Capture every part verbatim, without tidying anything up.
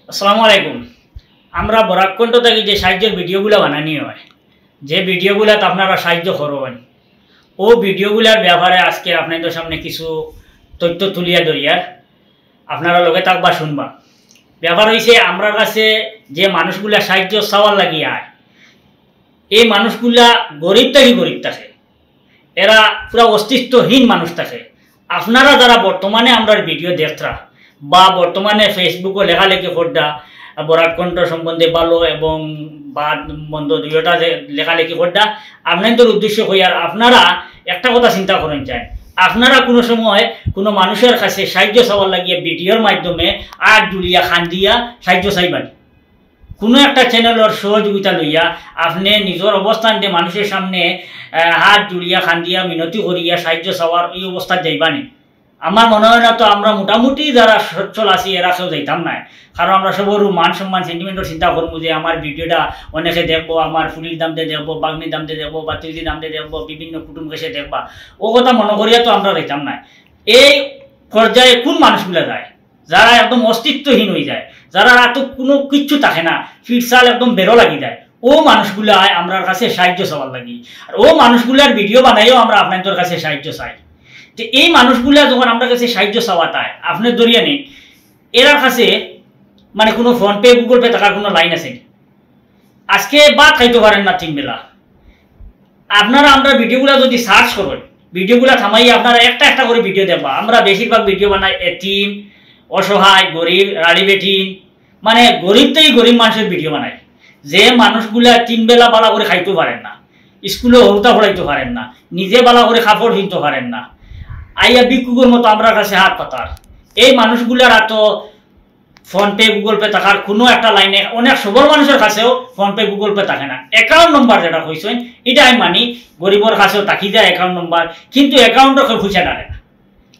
আসসালামু আলাইকুম। আমরা বরাক কণ্ঠ থাকি যে সাহায্যর ভিডিওগুলা বানানি হয়, যে ভিডিওগুলাত আপনারা সাহায্য করইন, ও ভিডিওগুলার ব্যাপারে আজকে আপনাদের সামনে কিছু তথ্য তুলিয়া ধরিয়ার, আপনারা লগে থাকবা, শুনবা। ব্যাপার হইছে, আমরার কাছে যে মানুষগুলা সাহায্য চাওয়ার লাগি আয়, এই মানুষগুলা গরিব থাকি গরিব থাকে, এরা পুরা অস্তিত্বহীন মানুষ থাকে। আপনারা যারা বর্তমানে আমরার ভিডিও দেখরা বা বর্তমানে Facebook-ও লেখালেখি কররা, বরাক কণ্ঠ সম্বন্ধে ভালো এবং বাদ মন্দ দুইটা যে লেখালেখি কররা, আপনাদের উদ্দেশ্য কইয়ার, আপনারা একটা কথা চিন্তা করইন চাই, আপনারা কোনো সময় কোনো মানুষের কাছে সাহায্য চাওয়ার লাগিয়া ভিডিওর মাধ্যমে আত জুড়িয়া কান্দিয়া সাহায্য চাইবা নি? কোনো একটা চ্যানেলর সহযোগিতা লইয়া আপনে নিজর অবস্থানটা মানুষের সামনে, আহ, হাত জুড়িয়া, কান্দিয়া, মিনতি করিয়া সাহায্য চাওয়ার এই অবস্থাত যাইবা নি? আমার মনে হয় না তো, আমরা মোটামুটি যারা সচ্ছল আছি এরা কেউ যাইতাম নায়। কারণ আমরা সবরও মান সম্মান, সেন্টিমেন্টর চিন্তা করবো যে আমার ভিডিওটা অনেকে দেখবো, আমার ফুলির দামদে দেখবো, বাগনির দামদে দেখবো, বাতিলদি দামদে দেখবো, বিভিন্ন কুটুম গেছে দেখবা। ও কথা মনে করিয়া তো আমরা যাইতাম নায়। এই পর্যায়ে কোন মানুষগুলা যায়? যারা একদম অস্তিত্বহীন হয়ে যায়, যারা রাতো কোনো কিচ্ছু থাকে না, ফিরসাল একদম বেরো লাগি যায়, ও মানুষগুলা আয় আমরার কাছে সাহায্য চাওয়ার লাগি। আর ও মানুষগুলার ভিডিও বানাইও আমরা আপনাদের কাছে সাহায্য চাই। তো এই মানুষগুলা যখন আমরার কাছে সাহায্য চাওয়াত আয়, আপনে ধরিয়া নিন, এরার কাছে মানে কোনো PhonePe, Google Pay থাকার কোনো লাইন আছে নি? আজকে ভাত খাইতো পারেন না তিন বেলা। আপনারা আমরার ভিডিওগুলা যদি সার্চ করেন, ভিডিওগুলা থামাইয়া আপনারা একটা একটা করে ভিডিও দেখবা। আমরা বেশিরভাগ ভিডিও বানাই এতিম, অসহায়, গরিব, রাড়ি বেটিন, মানে গরিব থাকি গরিব মানুষের ভিডিও বানাই। যে মানুষগুলা তিন বেলা ভালা করে খাইতো পারেন না, স্কুলো হউতা পড়াইতো পারেন না, নিজে ভালা করে কাপড় কিনতো পারেন না, আইয়া ভিক্ষুকর মতো আমরার কাছে হাত পাতার, এই মানুষগুলার আতো PhonePe, Google Pay থাকার কোনো একটা লাইনে, অনেক সবল মানুষের কাছেও PhonePe, Google Pay থাকে না। অ্যাকাউন্ট নম্বর যেটা কইছেন, এটা আমি মানি, গরিবর কাছেও থাকি যায় অ্যাকাউন্ট নম্বর, কিন্তু অ্যাকাউন্টও কেউ পয়সা ডালে না।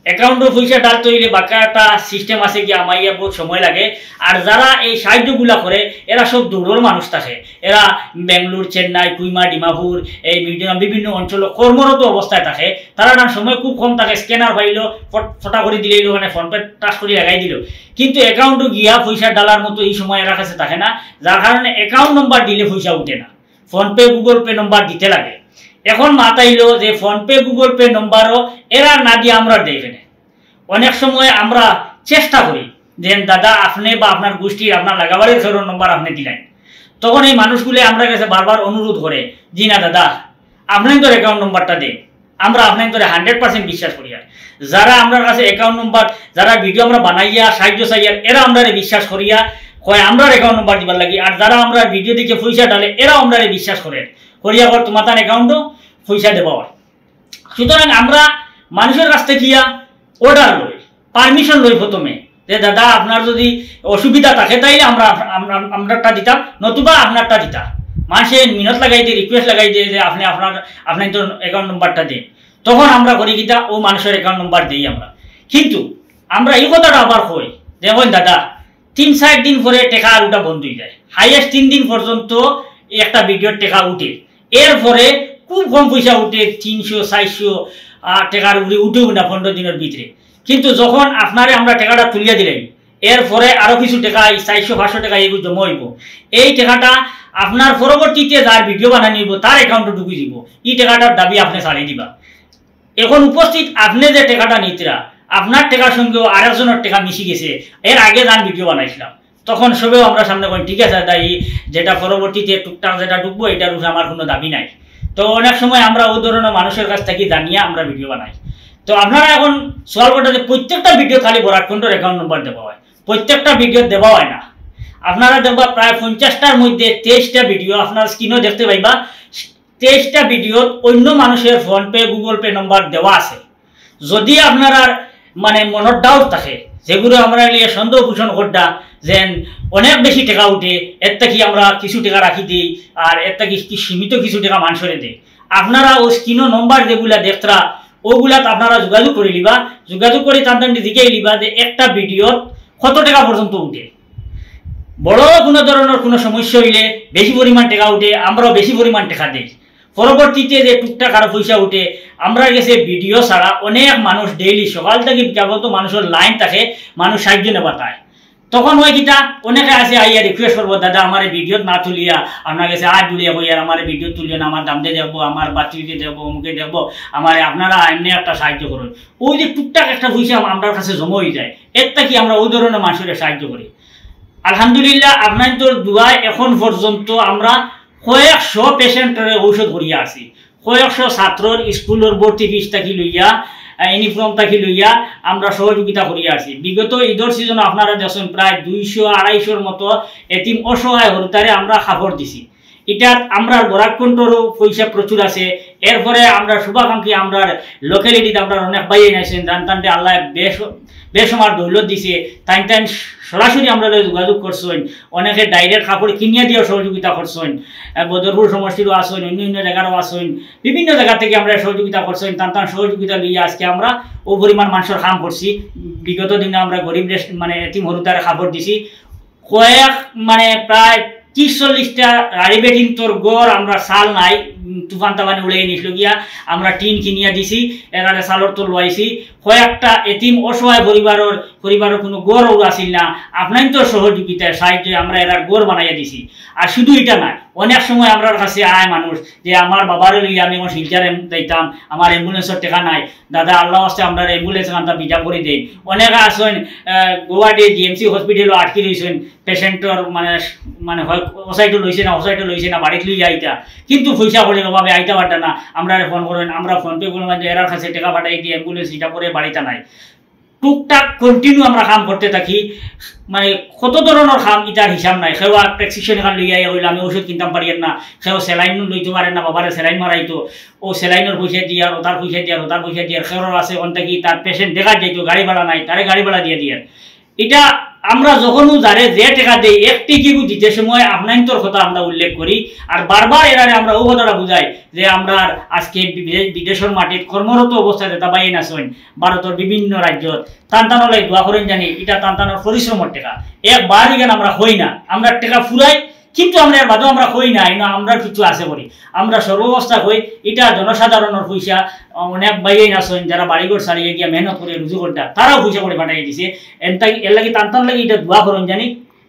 অ্যাকাউন্টও পয়সা ডালতে হইলে বাক্কা একটা সিস্টেম আছে, কি আমাইয়া বহুত সময় লাগে। আর যারা এই সাহায্যগুলা করে, এরা সব দূরর মানুষ থাকে, এরা বেঙ্গালোর, চেন্নাই, কুইমা, ডিমাপুর, এই মিজোরাম বিভিন্ন অঞ্চলে কর্মরত অবস্থায় থাকে। তারার সময় খুব কম থাকে, স্ক্যানার পাইলো, ফট-, ফটা করে দিলেই মানে PhonePe টাচ করে লাগাই দিল। কিন্তু অ্যাকাউন্টও গিয়া পয়সা ডালার মতো এই সময় এরার কাছে থাকে না, যার কারণে অ্যাকাউন্ট নম্বর দিলে পয়সা উঠে না, PhonePe, Google Pay নম্বর দিতে লাগে। এখন মাত আইলো যে PhonePe, Google Pay নম্বরও এরা না দিয়া আমরা দেই কেনে। অনেক সময় আমরা চেষ্টা করি যে, "দাদা, আপনে বা আপনার গোষ্ঠীর, আপনার লাগাবাড়ির কেউর নম্বর আপনে দিলেন।" তখন এই মানুষগুলো আমরার কাছে বারবার অনুরোধ করে, "জি না দাদা, আপনাইনতর অ্যাকাউন্ট নম্বরটা দেন, আমরা আপনাইনতরে হান্ড্রেড পার্সেন্ট বিশ্বাস করি।" আর যারা আমরার কাছে অ্যাকাউন্ট নম্বর, যারা ভিডিও আমরা বানাইয়া সাহায্য চাইয়ার, এরা আমরারে বিশ্বাস করিয়া কয় আমরার অ্যাকাউন্ট নম্বর দিবার লাগি, আর যারা আমরার ভিডিও দেখে পয়সা ডালে, এরাও আমরারে বিশ্বাস করে, করিয়া কর তোমার তার অ্যাকাউন্টও পয়সা দেওয়া হয়। সুতরাং আমরা মানুষের কাছ থেকে গিয়া অর্ডার লই, পারমিশন লই প্রথমে, যে, "দাদা, আপনার যদি অসুবিধা থাকে, তাইলে আমরা আপ-, আমরা, আমরারটা দিতাম, নতুবা আপনারটা দিতা।" মানুষে মিনত লাগাই দে, রিকোয়েস্ট লাগাই দে যে, "আপনি আপনার, আপনাইনতর অ্যাকাউন্ট নম্বরটা দেন।" তখন আমরা করি কিতা, ও মানুষের অ্যাকাউন্ট নম্বর দেই আমরা। কিন্তু আমরা এই কথাটা আবার কই, দেখুন দাদা, তিন চার দিন পরে টেকা আর উঠা বন্ধ হয়ে যায়। হাইয়েস্ট তিন দিন পর্যন্ত একটা ভিডিওর টেকা উঠে, এরপরে খুব কম পয়সা উঠে, তিনশো, চারশো, আহ, টেকার উপরে উঠেও না পনেরো দিনের ভিতরে। কিন্তু যখন আপনারে আমরা টেকাটা তুলিয়া দিলাম, এরপরে আরো কিছু টেকা, এই চারশো পাঁচশো টেকা এগুলো জমা হইব। এই টেকাটা আপনার পরবর্তীতে যার ভিডিও বানানি হইব, তার অ্যাকাউন্টে ঢুকি দিব। এই টেকাটার দাবি আপনি ছাড়ি দিবা। এখন উপস্থিত আপনি যে টেকাটা নিতরা, আপনার টেকার সঙ্গেও আরেকজনের টেকা মিশি গেছে, এর আগে যান ভিডিও বানাইছিলাম, তখন সবেও আমরা সামনে কইন, "ঠিক আছে দাদা, এই যেটা পরবর্তীতে টুকটাক যেটা ঢুকবো, এটার উপরে আমার কোনো দাবি নাই।" তো অনেক সময় আমরা ওই ধরনের মানুষের কাছ থেকে জানিয়ে আমরা ভিডিও বানাই। তো আপনারা এখন সওয়াল করতে যে প্রত্যেকটা ভিডিও খালি বরাক কণ্ঠর অ্যাকাউন্ট নম্বর দেওয়া হয়, প্রত্যেকটা ভিডিও দেওয়া হয় না। আপনারা দেখবা প্রায় পঞ্চাশটার মধ্যে তেইশটা ভিডিও আপনার স্ক্রিনও দেখতে পাইবা, তেইশটা ভিডিওত অন্য মানুষের PhonePe, Google Pay নম্বর দেওয়া আছে। যদি আপনার আর মানে মনের ডাউট থাকে, যেগুলো আমরা নিয়ে সন্দেহ পোষণ করতা, যে অনেক বেশি টেকা উঠে, এর থাকি আমরা কিছু টেকা রাখি দিই, আর এর থাকি কি সীমিত কিছু টেকা মানুষরে দেই, আপনারা ও স্ক্রিনও নম্বর যেগুলা দেখতরা, ওগুলাত আপনারা যোগাযোগ করে লিবা, যোগাযোগ করে তান তান জিজ্ঞাই লিবা যে একটা ভিডিওত কত টেকা পর্যন্ত উঠে। বড় কোনো ধরনের কোনো সমস্যা হইলে বেশি পরিমাণ টেকা উঠে, আমরাও বেশি পরিমাণ টেকা দেই। পরবর্তীতে যে টুকটাক আরো পয়সা উঠে, আমরার গেছে ভিডিও ছাড়া অনেক মানুষ ডেইলি সকাল থেকে বিকাল পর্যন্ত মানুষের লাইন থাকে, মানুষ সাহায্য নেবা তাই। তখন অয় কিতা, অনেকে আছে আইয়া রিকোয়েস্ট করবো, "দাদা, আমারে ভিডিওত না তুলিয়া, আপনার গেছে আত জুড়িয়া কই, আর আমারে ভিডিও তুলিও না, আমার দামদে দেখবো, আমার বাচ্চুইতে দেখবো, অমুকে দেখবো, আমারে আপনারা এমনি একটা সাহায্য করুন।" ওই যে টুকটাক একটা পয়সা আমরার কাছে জমা অই যায়, এর থাকি আমরা ওই ধরনের মানুষরে সাহায্য করি। আলহামদুলিল্লাহ, আপনাইনতর দোয়ায় এখন পর্যন্ত আমরা কয়েকশো পেশেন্টরে ঔষধ করিয়া আছি, কয়েকশো ছাত্রর স্কুলর ভর্তি ফিস থাকি লইয়া, আহ, ইউনিফর্ম থাকি লইয়া আমরা সহযোগিতা করিয়া আছি। বিগত ঈদর সিজনো আপনারা দেখছইন প্রায় দুইশো আড়াইশোর মতো এতিম অসহায় হুরুতারে আমরা কাপড় দিছি। ইটাত আমরার বরাক কণ্ঠরও পয়সা প্রচুর আছে। এরপরে আমরা শুভাকাঙ্ক্ষী, আমরার লোকালিটিত আমরার অনেক ভাইয়াইন আছইন, যান তানরে আল্লায় বেশ-, বেসুমার দৌলত দিছে, তাইন তাইন সরাসরি আমরার লগে যোগাযোগ করছইন। অনেকে ডাইরেক্ট কাপড় কিনিয়া দিয়া সহযোগিতা করছইন, আহ, বদরপুর সমষ্টিরও আছইন, অন্য অন্য জাগারও আছইন, বিভিন্ন জাগা থাকি আমরারে সহযোগিতা করছইন। তান তান সহযোগিতা লইয়া আজকে আমরা অউ পরিমাণ মানষর কাম করছি। বিগত দিনো আমরা গরিব রেশ-, মানে এতিম হুরুতারে কাপড় দিছি। কয়েক, মানে, প্রায় ত্রিশ চল্লিশটা গাড়ি বেটিন্তর ঘর আমরা চাল নাই, উম, তুফান তাফানে উড়াইয়া নিছিল গিয়া, আমরা টিন কিনিয়া দিছি, এরারে চালর তো লইছি। কয়েকটা এতিম অসহায় পরিবারর, পরিবারর কুনু ঘরও আছিল না, আপনাইনতর সহযোগিতায়, সাহায্যে আমরা এরার ঘর বানাইয়া দিছি। আর শুধু ইটা নায়, অনেক সময় আমরার কাছে আয় মানুষ যে, "আমার বাবারে লইয়া আমি এখন শিলচরে যাইতাম, আমার অ্যাম্বুলেন্সর টেকা নাই, দাদা, আল্লাহ ওয়াস্তে আমরার অ্যাম্বুলেন্স খানটা বিজা করি দেইন।" অনেকে আছইন, আহ, গুয়াহাটি জিএমসি হসপিটালো আটকি রইছইন, পেশেন্টর মানে, মানে হয় ও সাইডও লইছে না, ও সাইডও লইছে না, বাড়িত লইয়া আইতা, কিন্তু পয়সা কড়ির অভাবে আইতা পারতা না। আমরারে ফোন করইন, আমরা ফোন পে করলাম যে এরার কাছে টেকা পাঠাই দিয়া অ্যাম্বুলেন্স ইটা করে বাড়িত আনাই। টুকটাক কন্টিনিউ আমরা কাম করতে থাকি, মানে কত ধরনর কাম ইটার হিসাব নাই। কেউ আর প্রেসক্রিপশন এখান লইয়া আইয়া কইলো, "আমি ঔষধ কিনতাম পারিয়ার না," কেউ স্যালাইন লইতো পারের না, বাবারে স্যালাইন মারাইতো, অউ স্যালাইনর পয়সা দিয়ার, অতার পয়সা দিয়ার, অতার পয়সা দিয়ার, কেউর আছে অন থাকি তার পেশেন্ট দেখাত যাইতো, গাড়ি ভাড়া নাই, তারে গাড়ি ভাড়া দিয়া দিয়ার। ইটা আমরা যখনউ যারে যে টেকা দেই, এক টেকিগু দিতে সময় আপনাইনতর কথা আমরা উল্লেখ করি, আর বারবার এরারে আমরা অউ কথাটা বুঝাই যে আমরার আজকে বিদে-, বিদেশর মাটিত কর্মরত অবস্থায় যেতা ভাইয়াইন আছইন ভারতর বিভিন্ন রাজ্যত, তান তানর লাগি দোয়া করইন জানি, ইটা তান তানর পরিশ্রমর টেকা। একবার ইখান আমরা কই না, আমরা টেকা ফুরাই, কিন্তু আমরা এর বাদেও আমরা কই না, ইনো আমরার কিছু আছে করি, আমরা সর্বাবস্থা কই, ইটা জনসাধারণর পয়সা। অনেক ভাইয়াইন আছইন যারা বাড়িঘর ছাড়িয়া গিয়া মেহনত করি রুজি করতা, তারাও পয়সা করি পাঠাই দিছে। এর লাগি, এর লাগি তান তান লাগি ইটা দোয়া করইন জানি।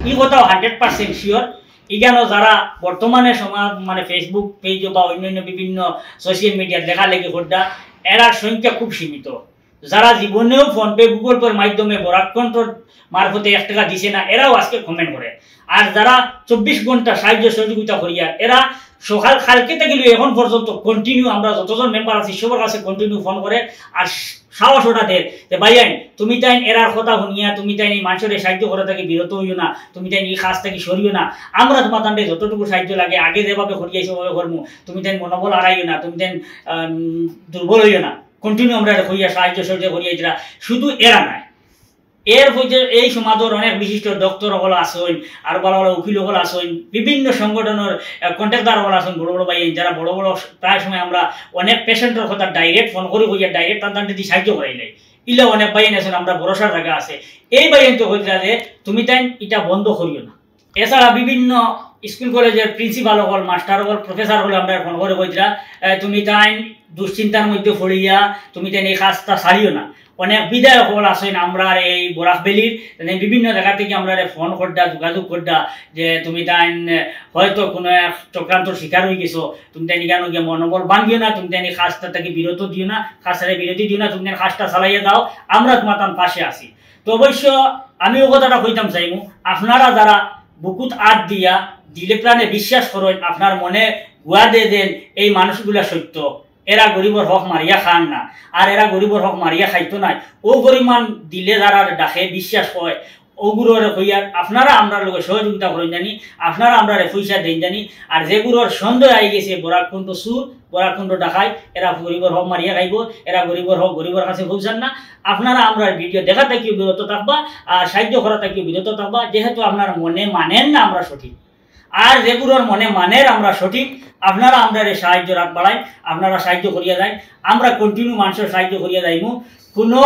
ই কথাও হান্ড্রেড পার্সেন্ট শিওর। ইখানো যারা বর্তমানে সমাজ, মানে Facebook পেজ বা অন্যান্য বিভিন্ন সোশ্যাল মিডিয়াত লেখালেখি করতা, এরার সংখ্যা খুব সীমিত। যারা জীবনেও ফোন পে, গুগল পের মাধ্যমে বরাক কণ্ঠর মারফতে এক টেকা দিছে না, এরাও আজকে কমেন্ট করে। আর যারা চব্বিশ ঘন্টা সাহায্য সহযোগিতা করিয়া, এরা সকাল কালকে থাকি লই এখন পর্যন্ত কন্টিনিউ আমরা যতজন মেম্বার আছি সবার কাছে কন্টিনিউ ফোন করে, আর সাহস ওটা দের যে, "ভাইয়াইন, তুমি তাইন এরার কথা শুনিয়া তুমি তাইন এই মানষরে সাহায্য করা থাকি বিরত অইও না, তুমি তাইন এই কাজ থাকি সরিও না, আমরা তুমার তানরে যতটুকু সাহায্য লাগে আগে যেভাবে করিয়া আইছি ওভাবে করমু, তুমি তাইন মনোবল হারাইও না, তুমি তাইন, আম, দুর্বল অইও না।" কন্টিনিউ আমরা কইয়া সাহায্য সহযোগিতা করিয়া দিরা, শুধু এরা নায়। এর মধ্যে এই সমাজর অনেক বিশিষ্ট ডক্টর অকল আছইন, আর বড় বড় উকিল অকল আছইন, বিভিন্ন সংগঠনর, আহ, কন্ট্রাক্টর অকল আছইন, বড় বড় ভাইয়াইন, যারা বড় বড় প্রায় সময় আমরা অনেক পেশেন্টর কথা ডাইরেক্ট ফোন করি কইয়া ডাইরেক্ট তান তান যদি সাহায্য করাই লাই। ইলা অনেক ভাইয়াইন আছইন, আমরা ভরসার জাগা আছে। এই ভাইয়াইন তো কইরা যে তুমি তাইন ইটা বন্ধ করিও না। এছাড়া বিভিন্ন স্কুল কলেজর প্রিন্সিপাল অকল, মাস্টার অকল, প্রফেসর অকল আমরা ফোন করি কইরা, এ, তুমি তাইন দুশ্চিন্তার মধ্যে পড়িয়া তুমি তাইন এই কাজটা ছাড়িও না। অনেক বিধায়ক অকল আছইন আমরার এই বরাক ভ্যালির, তাইন বিভিন্ন জাগা থাকি আমরারে ফোন কররা, যোগাযোগ কররা যে তুমি তাইন, এ, হয়তো কুনু এক চক্রান্তর শিকার অই গেছো, তুমি তাইন ইখানো গিয়া মনোবল ভাঙ্গিও না, তুমি তাইন এই কাজটা থাকি বিরত দিও না, কাজটারে বিরতি দিও না, তুমি তাইন কাজটা চালাইয়া যাও, আমরা তুমার তান পাশে আছি। তো অবশ্য আমি অউ কথাটা কইতাম চাইমু, আপনারা যারা বুকুত আত দিয়া দিলে প্রাণে বিশ্বাস করইন, আপনার মনে গুয়া দে দেন এই মানুষগুলা সত্য, এরা গরিবর হক মারিয়া খার না, আর এরা গরিবর হক মারিয়া খাইতো নায়। অউ পরিমাণ দিলে যারার ডাকে বিশ্বাস অয়, অগুররে কইয়ার আপনারা আমরার লগে সহযোগিতা করইন জানি, আপনারা আমরারে পয়সা দেইন জানি। আর যেগুরর সন্দেহ আই গেছে বরাক কণ্ঠ চুর, বরাক কণ্ঠ ডাকাইত, এরা গরিবর হক মারিয়া খাইবো, এরা গরিবর হক গরিবর কাছে পৌঁছার না। আপনারা আমরার ভিডিও দেখা থাকিও বিরত থাকবা, আর সাহায্য করা থাকিও বিরত থাকবা, যেহেতু আপনার মনে মানের না আমরা সঠিক। আর যেগুরর মনে মানের আমরা সঠিক, আপনারা আমরারে সাহায্যর আত বাড়াইন, আপনারা সাহায্য করিয়া যাইন, আমরা কন্টিনিউ মানষর সাহায্য করিয়া যাইমু। কুনু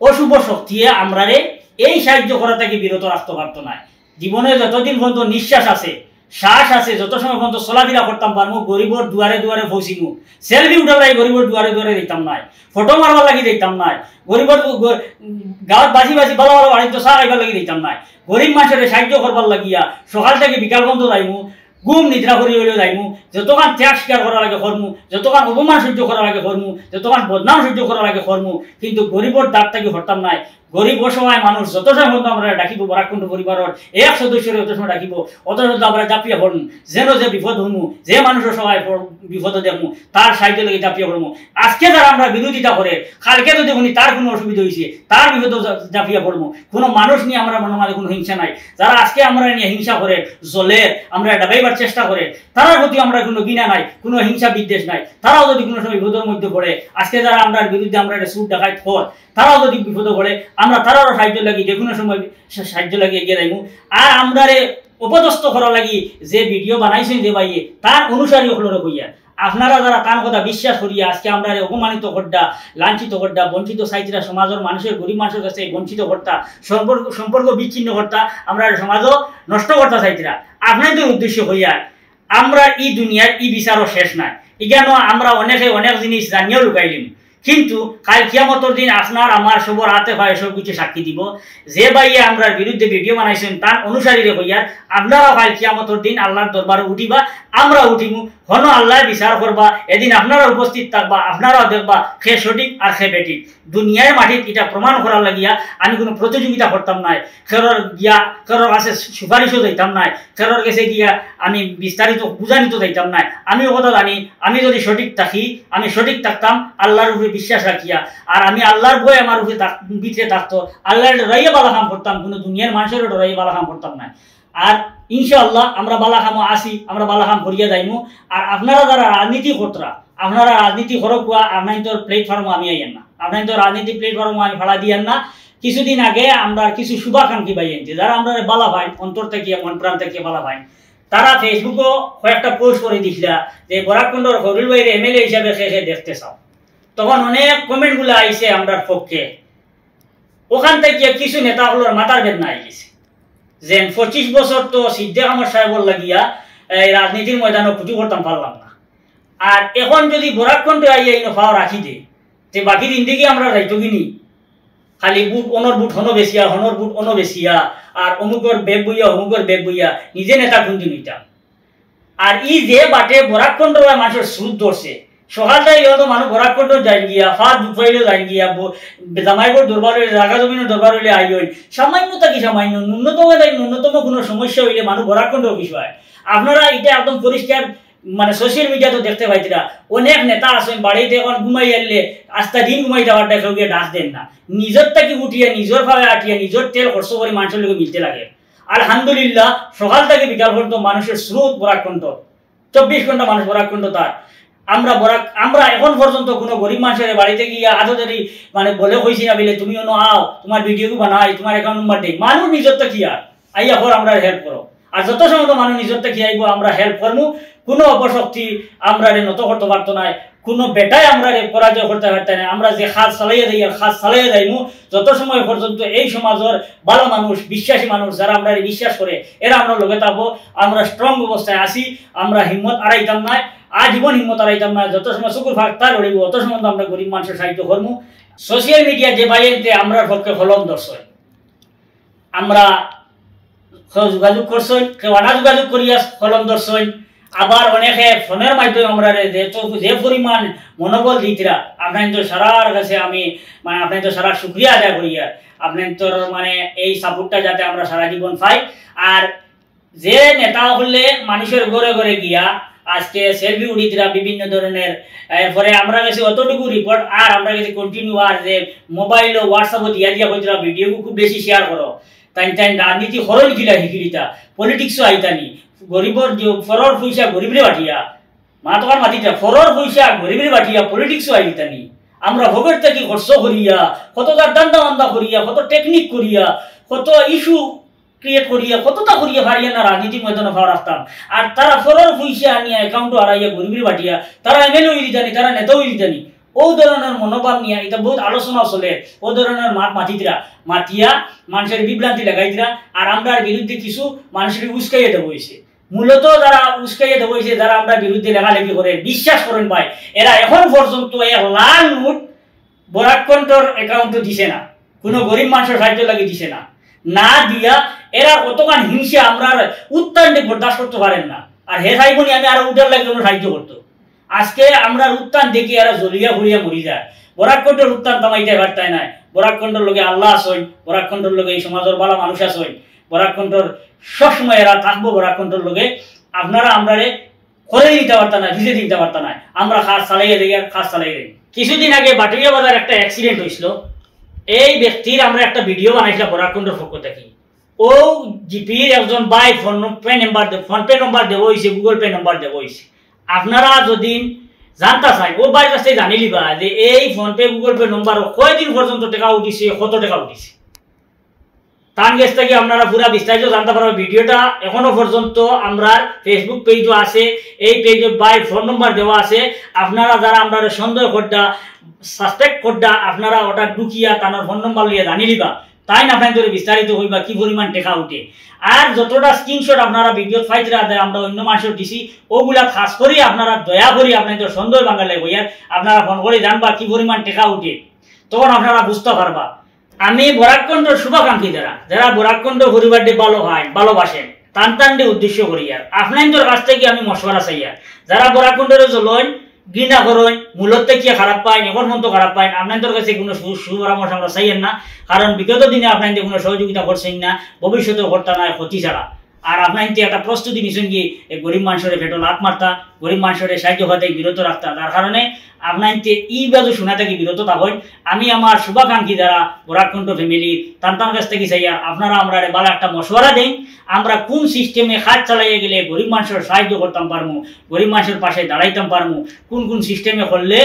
অশুভ শক্তিয়ে আমরারে এই সাহায্য করা থাকি বিরত রাখতো পারতো নায়। জীবনে যতদিন পর্যন্ত নিঃশ্বাস আছে, শ্বাস আছে, যত সময় পর্যন্ত চলাফিরা করতাম পারমু, গরিবর দুয়ারে দুয়ারে পৌঁছিমু। সেলফি উঠার লাগি গরিবর দুয়ারে দুয়ারে যাইতাম নায়, ফটো মারবার লাগি যাইতাম নায়, গরিবর দু-, গ-, গাঁওত বাসি বাসি ভালা ভালা বাড়িত চা খাইবার লাগি যাইতাম নায়। গরিব মানষরে সাহায্য করবার লাগিয়া সকাল থাকি বিকাল পর্যন্ত যাইমু, ঘুম নিদ্রা করি অইলেও যাইমু, যতখান ত্যাগ স্বীকার করা লাগে করমু, যতখান অপমান সহ্য করা লাগে করমু, যতখান বদনাম সহ্য করা লাগে করমু, কিন্তু গরিবর দাগ থাকি হরতাম নায়। গরিব অসহায় মানুষ যত সময় পর্যন্ত আমরারে ডাকিবো, বরাক কণ্ঠ পরিবারর এক সদস্যরে যত সময় ডাকিবো, অত সময় আমরা ঝাঁপিয়া পড়মু। যেন যে বিপদ হমু, যে মানুষ অসহায় পড়-, বিপদো দেখমু, তার সাহায্য লাগি ঝাঁপিয়া পড়মু। আজকে যারা আমরার বিরোধিতা করে, কালকে যদি হুনি তার কুনু অসুবিধা অইছে, তার বিপদো ঝা-, ঝাঁপিয়া পড়মু। কুনু মানুষ নিয়া আমরার মনর মাঝে কুনু হিংসা নাই। যারা আজকে আমরারে নিয়া হিংসা করে, জ্বলে, আমরারে ডাবাইবার চেষ্টা করে, তারার প্রতি আমরার কুনু ঘৃণা নাই, কুনু হিংসা বিদ্বেষ নাই। তারাও যদি কুনু সময় বিপদর মধ্যে পড়ে, আজকে যারা আমরার বিরুদ্ধে আমরারে চুর ডাকাইত কর, তারাও যদি বিপদো পড়ে, আমরা তারারও সাহায্য লাগি, যে কুনু সময় সা-, সাহায্য লাগি এগিয়ে যাইমু। আর আমরারে অপদস্থ করা লাগি যে ভিডিও বানাইছইন যে ভাইয়ে, তার অনুসারী অকলরে কইয়ার, আপনারা যারা তান কথা বিশ্বাস করিয়া আজকে আমরারে অপমানিত কররা, লাঞ্ছিত কররা, বঞ্চিত চাইতরা, সমাজর মানুষর, গরিব মানষর কাছে বঞ্চিত করতা, সম্পর্ক, সম্পর্ক বিচ্ছিন্ন করতা, আমরারে সমাজো নষ্ট করতা চাইতরা, আপনাইনতর উদ্দেশ্য কইয়ার, আমরার ই দুনিয়ার ই বিচারও শেষ নাই। ইখানো আমরা অনেকে অনেক জিনিস জানিয়াও লুকাইলিমু, কিন্তু কাইল কিয়ামতর দিন আপনার আমার সবর আতে পায়ে সব কিছু সাক্ষী দিবো। যে ভাইয়ে আমরার বিরুদ্ধে ভিডিও বানাইছইন, তান অনুসারীরে কইয়ার, আপনারাও কাইল কিয়ামতর দিন আল্লার দরবারো উঠিবা, আমরাও উঠিমু। হনো আল্লায় বিচার করবা, এদিন আপনারা উপস্থিত থাকবা, আপনারাও দেখবা কে সঠিক আর কে বেঠিক। দুনিয়ার মাটিত ইটা প্রমাণ করার লাগিয়া আমি কুনু প্রতিযোগিতা করতাম নায়, কেরর গিয়া কেরর কাছে সুপারিশও যাইতাম নায়, কেরর গেছে গিয়া আমি বিস্তারিত বুঝানিত যাইতাম নায়। আমি অউ কথা জানি, আমি যদি সঠিক থাকি, আমি সঠিক থাকতাম আল্লার উপরে বিশ্বাস রাখিয়া, আর আমি আল্লার ভয় আমার উপরে থাক-, ভিতরে থাকতো, আল্লারে ডরাইয়া ভালা কাম করতাম, কুনু দুনিয়ার মানষরে ডরাইয়া ভালা কাম করতাম নায়। আর ইনশাআল্লাহ আমরা ভালা কামো আছি, আমরা ভালা কাম করিয়া যাইমু। আর আপনারা যারা রাজনীতি করতরা, আপনারা রাজনীতি করউক্কা, আপনাইনতর platform-ও আমি আইয়ার না, আপনাইনতর রাজনীতি platform-ও আমি ফাড়া দিয়ার না। কিছুদিন আগে আমরার কিছু শুভাকাঙ্ক্ষী ভাইয়াইন্তে, যারা আমরারে ভালা পাইন, অন্তর থাকিয়া, মন প্রাণ থাকিয়া ভালা পাইন, তারা Facebook-ও কয়েকটা post করি দিছলা যে বরাক কন্ঠর খলিল ভাইরে MLA হিসাবে কে কে দেখতে চাও। তখন অনেক comment-গুলা আইছে আমরার পক্ষে। অখান থাকিয়া কিছু নেতা অকলর মাথার বেদনা আইগেছে। যেন পঁচিশ বছর তো সিদ্দিক আহমদ সাহেবর লাগিয়া এই রাজনীতির ময়দানো কুচু করতাম পারলাম না। আর এখন যদি বরাক কণ্ঠ আইয়া ইনো পাও রাখি দে, তে বাকি জিন্দেগি আমরা যাইতো কিনি? খালি বুট, অনর বুট হনো বেচিয়া, হনর বুট অনো বেচিয়া, আর অমুকর bag বইয়া, অমুকর bag বইয়া, নিজে নেতা কুনদিন অইতাম? আর ই যে বাটে বরাক কণ্ঠর মানষর স্রোত ধরছে, সকাল থাকি অত মানুষ বরাক কণ্ঠ যাইন গিয়া, ফাঁদ দুপাইলে যাইন গিয়া, ব-, জামাইবর দরবার অইলে, জাগা জমিনর দরবার অইলে আইন। সামান্য থাকি সামান্য, ন্যূনতম থাকি ন্যূনতম কুনু সমস্যা অইলে মানুষ বরাক কণ্ঠ অফিস অয়। আপনারা ইটা একদম পরিষ্কার, মানে, social media-ত দেখতে পাইতরা, অনেক নেতা আছইন, বাড়িত এখন ঘুমাই আইলে আস্তা দিন ঘুমাই যাওয়ার ডাকে গিয়া ডাক দেন না, নিজর থাকি উঠিয়া, নিজর পায়ে আটিয়া, নিজর তেল খরচ করি মানষর লগে মিলতে লাগে। আলহামদুলিল্লাহ, সকাল থাকি বিকাল পর্যন্ত মানুষর স্রোত বরাক কণ্ঠ, চব্বিশ ঘন্টা মানুষ বরাক কণ্ঠ তার। আমরা বরাক, আমরা এখন পর্যন্ত কুনু গরিব মানষর বাড়িত গিয়া আতো ধরি, মানে, বলে কইছি না বিলে, "তুমি অনো আও, তুমার video-গু বানাই, তুমার account number দেই।" মানুষ নিজর থাকি আর আইয়া কর, আমরারে help করো। আর যত সময় তো মানুষ নিজর থাকি আইবো, আমরা help করমু। কুনু অপশক্তি আমরারে নত করতে পারতো নায়, কুনু বেটায় আমরারে পরাজয় করতে পারতো নায়। আমরা যে কাজ চালাইয়া যাই, আর কাজ চালাইয়া যাইমু, যত সময় পর্যন্ত এই সমাজর ভালা মানুষ, বিশ্বাসী মানুষ, যারা আমরারে বিশ্বাস করে, এরা আমরার লগে থাকবো। আমরা strong অবস্থায় আছি, আমরা হিম্মত হারাইতাম নায়, আজীবন হিম্মত হারাইতাম নায়। যত সময় চকুর ফাঁকটা লড়িবো, অত সময় তো আমরা গরিব মানষর সাহায্য করমু। Social media যে ভাইয়াইন্তে আমরার পক্ষে কলম ধরছইন, আমরা কেউ যোগাযোগ করছইন, কেউ আনা যোগাযোগ করিয়া কলম ধরছইন, আবার অনেকে ফোনর মাধ্যমে আমরারে যে তো, যে পরিমাণ মনোবল দিতরা, আপনাইনতর সারার কাছে আমি, মানে, আপনাইনতর সারার শুকরিয়া আদায় করিয়ার। আপনাইনতর, মানে, এই support-টা যাতে আমরা সারা জীবন পাই। আর যে নেতা অকলে মানষর ঘরে ঘরে গিয়া আজকে selfie উঠিতরা বিভিন্ন ধরনের, এরপরে আমরার কাছে অতটুকু report, আর আমরার কাছে continue আর যে mobile-ও WhatsApp-ও দিয়া দিয়া কইতরা video-গু খুব বেশি share করো, তাইন তাইন রাজনীতি করইন কিলা হিকিলিতা, politics-ও আইতানি, গরিবর যে পরর পয়সা গরিবরে বাটিয়া, মাতোকার মাতিতরা, পরর পয়সা গরিবরে বাটিয়া politics-ও আইতানি। আমরা pocket থাকি খরচ করিয়া, কততার ধান্দা বান্দা করিয়া, কত technique করিয়া, কত issue create করিয়া, কততা করিয়া পারিয়া না রাজনীতির ময়দানো পাও রাখতাম। আর তারা পরর পয়সা আনিয়া account-ও হারাইয়া গরিবরে বাটিয়া, তারা MLA অই দিতানি, তারা নেতা অই দিতানি। অউ ধরনর মনোভাব নিয়া ইতা বহুত আলোচনা চলে, অউ ধরনর মাত মাতিতরা, মাতিয়া মানষরে বিভ্রান্তি লাগাইতরা, আর আমরার বিরুদ্ধে কিছু মানষরে উস্কাইয়া দেওয়া অইছে। মূলত যারা উস্কাইয়া দেওয়া অইছে, যারা আমরার বিরুদ্ধে লেখালেখি করে, বিশ্বাস করইন ভাই, এরা এখন পর্যন্ত এক লাল নোট বরাক কণ্ঠর অ্যাকাউন্টো দিছে না, কোনো গরিব মানষর সাহায্যর লাগি দিছে না। না দিয়া এরা কতখান হিংসে আমরার উত্থানরে বরদাস্ত করতে পারের না। আর হে চাইবো নি আমি আরো উঠার লাগি কোনো সাহায্য করতো। আজকে আমরার উত্থান দেখি এরা জ্বলিয়া পুড়িয়া মরি যায়। বরাক কণ্ঠর উত্থান থামাইতায় পারতায় নায়। বরাক কণ্ঠর লগে আল্লাহ আছইন, বরাক কণ্ঠর লগে এই সমাজর ভালা মানুষ আছইন, বরাক কণ্ঠর সবসময় এরা থাকবো, বরাক কণ্ঠর লগে। আপনারা আমরারে করে দিতা পারতা নায়, ভিজে দিতা পারতা নায়। আমরা কাজ চালাইয়া দেই আর কাজ চালাইয়া দেই। কিছুদিন আগে বাটুইয়া বাজার একটা অ্যাক্সিডেন্ট অইছিল। এই ব্যক্তির আমরা একটা ভিডিও বানাইছিলাম বরাক কণ্ঠর পক্ষ থাকি। ও জিপির একজন ভাই ফোন পে নাম্বার দে-, ফোন পে নাম্বার দেওয়া অইছে, গুগল পে নাম্বার দেওয়া অইছে। আপনারা যদি জানতা চাইন, ও ভাইর কাছ থাকি জানি লিবা যে এই ফোন পে, গুগল পে নাম্বারো কয়দিন পর্যন্ত টেকা উঠিছে, কত টেকা উঠিছে। তান গেছ থাকি আপনারা পুরা বিস্তারিত জানতা পারবা। ভিডিওটা এখনো পর্যন্ত আমরার Facebook পেজও আছে, এই পেজও ভাইর ফোন নাম্বার দেওয়া আছে। আপনারা যারা আমরারে সন্দেহ কররা, সাসপেক্ট কররা, আপনারা ওটা ঢুকিয়া তানর ফোন নাম্বার লইয়া জানি লিবা। তাইন আপনাইন্তরে বিস্তারিত কইবা কি পরিমাণ টেকা উঠে। আর যতটা স্ক্রিনশট আপনারা ভিডিওত পাইতরা যে আমরা অন্য মানষর দিছি, ওগুলা খাস করি আপনারা দয়া করি আপনাইন্তর সন্দেহ ভাঙ্গার লাগি কইয়ার, আপনারা ফোন করি জানবা কি পরিমাণ টেকা উঠে, তখন আপনারা বুঝতা পারবা। আমি বরাক কণ্ঠর শুভাকাঙ্ক্ষী যারা, যারা বরাক কণ্ঠ পরিবাররে ভালো পাইন, ভালোবাসেন, তান তানরে উদ্দেশ্য করিয়ার আপনাইন্তর কাছ থাকি আমি মশওয়ারা চাইয়ার। যারা বরাক কণ্ঠরে জ্বলইন, ঘৃণা করইন, মূলত থাকি খারাপ পাইন, এখন পর্যন্ত খারাপ পাইন, আপনাইন্তর কাছে কোনো সু-, সুপরামর্শ আমরা চাইয়ার না। কারণ বিগত দিনে আপনাইন্তে কোনো সহযোগিতা করছইন না, ভবিষ্যতেও করতা নায় ক্ষতি ছাড়া। আর আপনাইন্তে একটা প্রস্তুতি নিছইন কি, এই গরিব মানষরে পেটো লাথ মারতা, গরিব মানষরে সাহায্য করতে বিরত রাখতা, যার কারণে আপনাইন্তে ই বাজু শুনা থাকি বিরত থাকইন। আমি আমার শুভাকাঙ্ক্ষী যারা বরাক কণ্ঠ ফ্যামিলি, তান তান কাছ থাকি চাইয়ার আপনারা আমরারে ভালা একটা মশওয়ারা দেইন, আমরা কোন সিস্টেমে কাজ চালাইয়া গেলে গরিব মানষর সাহায্য করতাম পারমু, গরিব মানষর পাশে দাঁড়াইতাম পারমু, কোন কোন সিস্টেমে করলে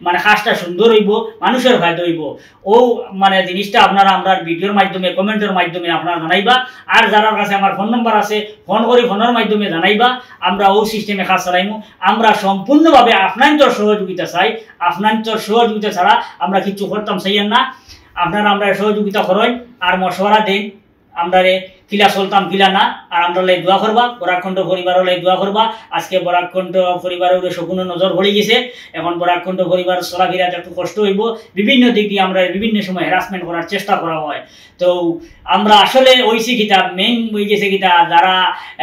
মানে কাজটা সুন্দর অইবো, মানষর ফায়দা অইবো। ও মানে জিনিসটা আপনারা আমরার ভিডিওর মাধ্যমে, কমেন্টর মাধ্যমে আপনারা জানাইবা। আর যারার কাছে আমার ফোন নাম্বার আছে, ফোন করি ফোনর মাধ্যমে জানাইবা। আমরা ও সিস্টেমে কাজ চালাইমু। আমরা সম্পূর্ণভাবে আপনাইন্তর সহযোগিতা চাই। আপনাইন্তর সহযোগিতা ছাড়া আমরা কিচ্ছু করতাম চাইয়ার না। আপনারা আমরারে সহযোগিতা করইন আর মশওয়ারা দেইন, আমরারে কিলা চলতাম কিলা না। আর আমরার লাগি দোয়া করবা, বরাক কণ্ঠ পরিবারর লাগি দোয়া করবা। আজকে বরাক কণ্ঠ পরিবারর উপরে শকুনর নজর পড়ি গেছে। এখন বরাক কণ্ঠ পরিবার চলাফেরাত একটু কষ্ট অইবো। বিভিন্ন দিক দিয়া আমরারে বিভিন্ন সময় হ্যারাসমেন্ট করার চেষ্টা করা হয়। তো আমরা আসলে অইছে কিতা, মেইন অই গেছে কিতা, যারা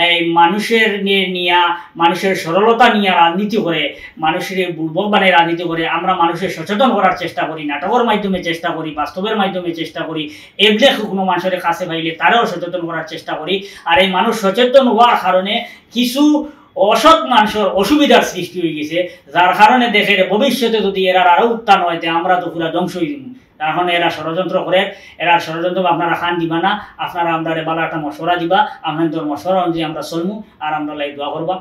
এই মানষর নি-, নিয়া, মানষর সরলতা নিয়া রাজনীতি করে, মানষরে বুড়বক বানাই রাজনীতি করে, আমরা মানষরে সচেতন করার চেষ্টা করি, নাটকর মাধ্যমে চেষ্টা করি, বাস্তবর মাধ্যমে চেষ্টা করি, এবলে কোনো মানষরে কাছে পাইলে তারেও সচেতন করার চেষ্টা করি। আর এই মানুষ সচেতন অওয়ার কারণে কিছু অসৎ মানষর অসুবিধার সৃষ্টি অই গেছে, যার কারণে দেখের ভবিষ্যতে যদি এরার আরো উত্থান অয়, তে আমরা তো পুরা ধ্বংস অই যাইমু। তার কারণে এরা ষড়যন্ত্র করের, এরার ষড়যন্ত্র আপনারা কান দিবা না, আপনারা আমরারে ভালা একটা মশওয়ারা দিবা, আপনাইন্তর মশওয়ারা অনুযায়ী আমরা চলমু, আর আমরার লাগি দোয়া করবা।